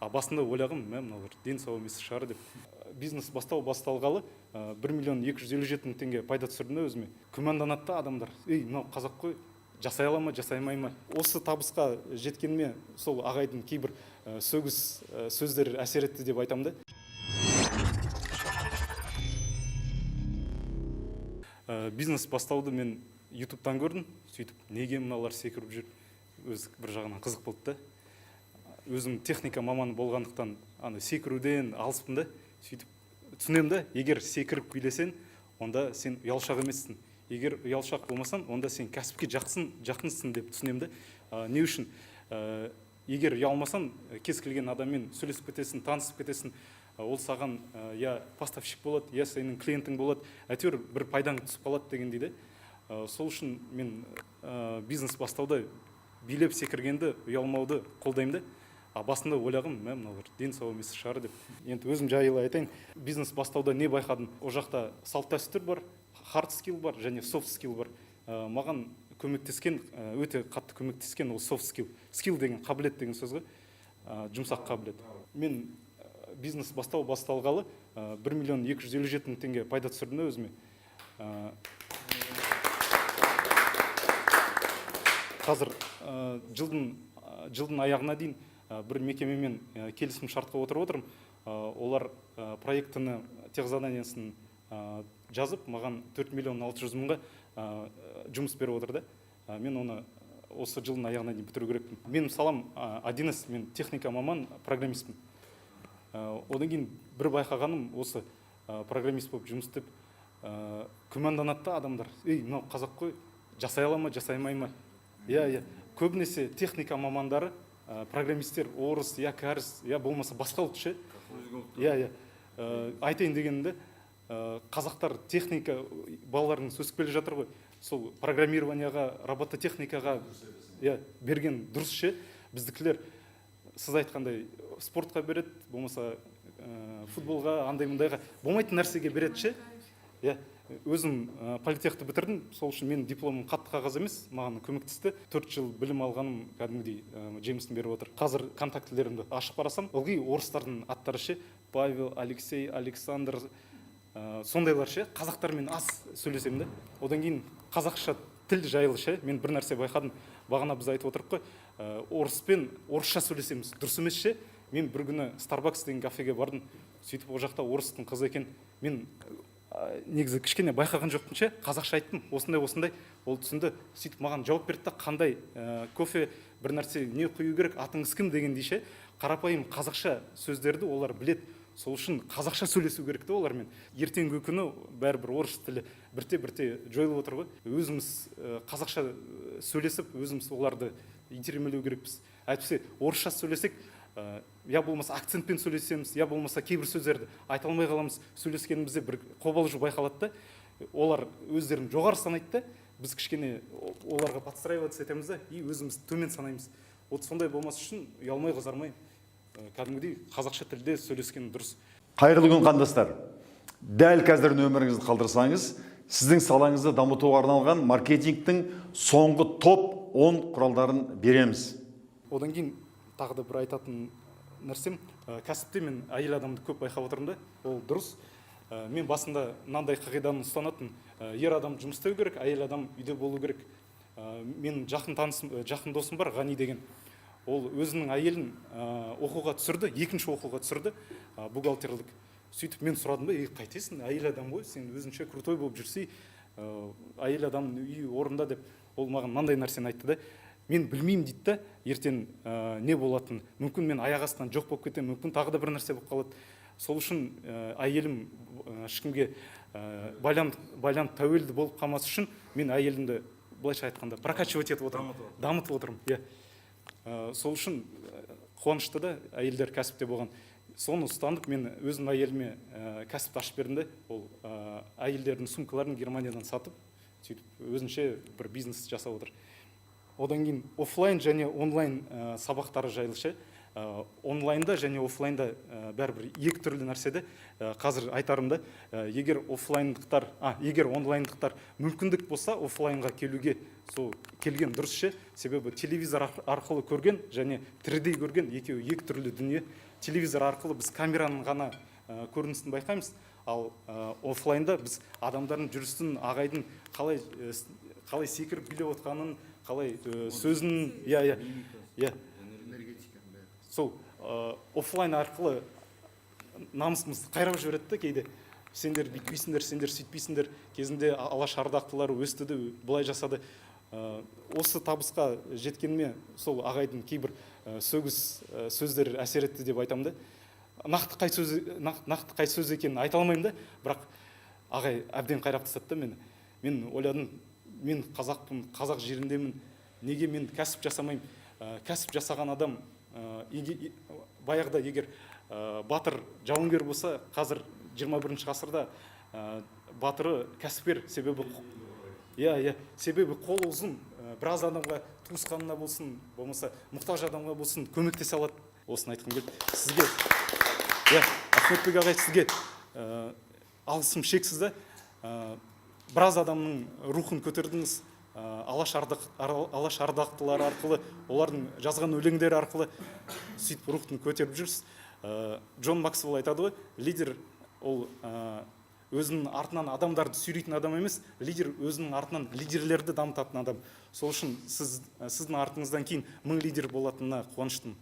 А басында ойлағанмын, мә, мыналар дені сау емес шығар деп. Бизнес бастау басталғалы 1 257 000 теңге пайда түсірдім да өзіме. Күмәнданады да адамдар: «Ей, мынау қазақ қой, жасай ала ма, жасай алмай ма?» Осы табысқа жеткеніме сол ағайдың кейбір сөгіс сөздері әсер етті деп айтамын да. Бизнес бастауды мен Ютубтан көрдім. Сөйтіп, неге мыналар секіріп жүр, өзі бір жағынан қызық болды да. Өзім техника маманы болғандықтан, ана секіруден алыспын да. Сөйтіп түсінемін да: егер секіріп билесең, онда сен ұялшақ емессің, егер ұялшақ болмасаң, онда сен кәсіпке жақынсың деп түсінемін да. Не үшін? Егер ұялмасаң, кез келген адаммен сөйлесіп кетесің, танысып кетесің. Ол саған я поставщик болады, я сенің клиентің болады, әйтеуір бір пайдаң түсіп қалады дегендей да. Сол үшін мен бизнес бастауда билеп секіргенді, ұялмауды қолдаймын да. А басында ойлағанмын, мә, мыналар дені сау емес шығар деп. Енді өзім жайлы айтайын. Бизнес бастауда не байқадым? Ол жақта салт дәстүр бар, hard skill бар және soft skill бар. Маған көмектескен, өте қатты көмектескен ол soft skill. Skill деген қабілет деген сөз ғой, жұмсақ қабілет. Мен бизнес бастау басталғалы 1 257 000 теңге пайда түсірдім да өзіме. Қазір жылдың аяғына дейін бір мекемемен келісім шартқа отырып отырмын. Олар проектіні, техзаданиесін жазып, маған 4 миллион 600 мыңға жұмыс беріп отыр да. Мен оны осы жылдың аяғына дейін бітіру керекпін. Менің салам 1С, мен техника маман, программистпін. Одан кейін бір байқағаным, осы программист болып жұмыс істеп, күмәнданады да адамдар: «Ей, мынау қазақ қой, жасай ала ма, жасай алмай ма?» Иә, көбінесе техника мамандары, программисттер орыс я кәріс, я болмаса басқа ұлт ше. Иә, айтайын дегенімде, қазақтар техника, балаларыңыз өсіп келе жатыр ғой, сол программированияға, робототехникаға, иә, берген дұрыс ше. Біздікілер, сіз айтқандай, спортқа береді, болмаса футболға, андай мындайға, болмайтын нәрсеге береді ше. Иә, өзім политехті бітірдім, сол үшін менің дипломым қатты қағаз емес, маған көмектесті. 4 жыл білім алғаным кәдімгідей жемісін беріп отыр. Қазір контактілерімді ашып қарасам, ылғи орыстардың аттары ше: Павел, Алексей, Александр, сондайлар ше. Қазақтармен аз сөйлесемін да. Одан кейін қазақша тіл жайлы ше, мен бір нәрсе байқадым. Бағана біз айтып отырық қой, орыспен орысша сөйлесеміз, дұрыс емес ше. Мен бір күні Starbucks деген кафеге бардым. Сөйтіп, ол жақта орыстың қызы екен. Мен негізі кішкене байқаған жоқпын ше. Қазақша айттым: осындай, осындай. Ол түсінді. Сөйтіп, маған жауап берді да, қандай кофе, бір нәрсе, не құю керек, атыңыз кім дегендей ше. Қарапайым қазақша сөздерді олар біледі. Сол үшін қазақша сөйлесу керек та олармен. Ертеңгі күні бәрібір орыс тілі бірте бірте жойылып отыр ғой. Өзіміз қазақша сөйлесіп, өзіміз оларды итермелеу керекпіз. Әйтпесе орысша сөйлесек, я болмаса акцентпен сөйлесеміз, я болмаса кейбір сөздерді айта алмай қаламыз. Сөйлескенімізде бір қобалжу байқалады да. Олар өздерін жоғары санайды да, біз кішкене оларға подстраиваться етеміз да и өзіміз төмен санаймыз. Вот сондай болмас үшін ұялмай, қызармай, кәдімгідей қазақша тілде сөйлескен дұрыс. Қайырлы күн, қандастар! Дәл қазір нөміріңізді қалдырсаңыз, сіздің салаңызды дамытуға арналған маркетингтің соңғы топ 10 құралдарын береміз. Одан кейін тағы да бір айтатын нәрсем, кәсіпте мен әйел адамды көп байқап отырмын да, ол дұрыс. Мен басында мынандай қағиданы ұстанатын: ер адам жұмыс істеу керек, әйел адам үйде болу керек. Менің жақын танысым, жақын досым бар, Ғани деген. Ол өзінің әйелін оқуға түсірді, екінші оқуға түсірді, бухгалтерлік. Сөйтіп мен сұрадым да: «Ей, қайтесің, әйел адам ғой, сен өзінше крутой болып жүрсей, әйел адам үй орнында», — деп. Ол маған мынандай нәрсені айтты да: «Мен білмеймін, — дейді да, — ертең не болатынын. Мүмкін, мен аяқ астынан жоқ болып кетемін, мүмкін, тағы да бір нәрсе болып қалады. Сол үшін әйелім ешкімге байланып, тәуелді болып қалмас үшін мен әйелімді, былайша айтқанда, прокачивать етіп отырмын, дамытып отырмын», иә. Сол үшін қуанышты да әйелдер кәсіпте болған. Соны ұстанып, мен өзімнің әйеліме кәсіпті ашып бердім де. Ол әйелдердің сумкаларын Германиядан сатып, сөйтіп өзінше бір бизнес жасап отыр. Одан кейін офлайн және онлайн сабақтары жайлы ше. Онлайнда және офлайнда бәрібір екі түрлі нәрсе де. Қазір айтарым да, егер офлайндықтар, егер онлайндықтар мүмкіндік болса офлайнға келуге, сол келген дұрыс ше. Себебі телевизор арқылы көрген және 3D көрген екеуі екі түрлі дүние. Телевизор арқылы біз камераның ғана көрінісін байқаймыз, ал офлайнда біз адамдардың жүрісін, ағайдың қалай секіріп билеп отқанын, қалай сөзін, иә, сол офлайн арқылы намысымызды қайрап жібереді да кейде: сендер бүйтпейсіңдер, сендер сөйтпейсіңдер, кезінде Алаш ардақтылары өсті де былай жасады. Осы табысқа жеткеніме сол ағайдың кейбір сөгіс сөздері әсер етті деп айтамын да. Нақты қай сөз екенін айта алмаймын да, бірақ ағай әбден қайрап тастады да мені. Мен ойладым: мен қазақпын, қазақ жеріндемін, неге мен кәсіп жасамаймын? Кәсіп жасаған адам, баяғыда егер батыр жауынгер болса, қазір 21 ғасырда батыры кәсіпкер. Себебі иә, себебі қол ұзын, біраз адамға, туысқанына болсын, болмаса мұқтаж адамға болсын, көмектесе алады. Осыны айтқым келді сізге. Иә, Ахметбек ағай, сізге алғысым шексіз да. Біраз адамның рухын көтердіңіз, Алаш ардақтылары арқылы, олардың жазған өлеңдері арқылы сөйтіп рухын көтеріп жүрсіз. Джон Максвелл айтады ғой: лидер ол өзінің артынан адамдарды сүйрейтін адам емес, лидер өзінің артынан лидерлерді дамытатын адам. Сол үшін сіздің артыңыздан кейін 1000 лидер болатынына қуаныштымын.